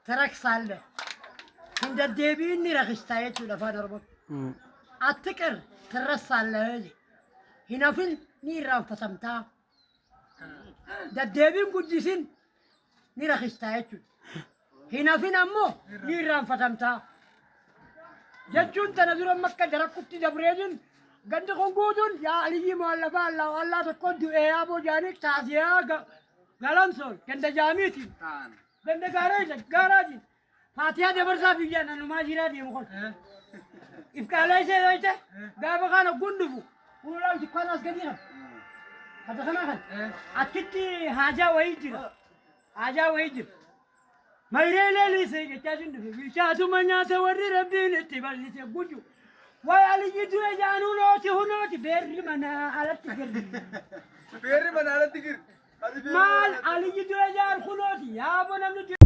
ትረክሳለህ። Hin deddeebi'in ni rakistaa jechuudha afaan Oromoo. አትቅር ትረሳለህ jedhe. Hin hafin ni irraanfatamtaa. Deddeebiin guddisin ni rakistaa jechuudha. Hin hafin ammoo ni irraanfatamtaa. Jechuun tana dura makka darakkutti dabreetin gandi kun guutuun yaa Aliyyii Mu'allafaa Allah Allah tokko du'ee yaaboo jaanii taasiyaa galamsoon ganda jaamiitiin ganda gaaraatiin faatiyaa dabarsaa biyyaan anumaa jiraa deemu kun. Ifkaalaa ishee yoo ta'e gaafa kana gundufu fuulaan dukkaana as gadi kan. Kata kana kan achitti haajaa wayii jira. Haajaa wayii jira. Mayree leelise jechaa sin dhufe bilchaatuma nyaata warri rabbiin itti bal'ise guju. Wayi Aliyyi du'e jaan hunooti hunooti beerri manaa alatti girri. Beerri mana alatti gir. Maal Aliyyi du'e jaan hunooti yaaboo namni du'e.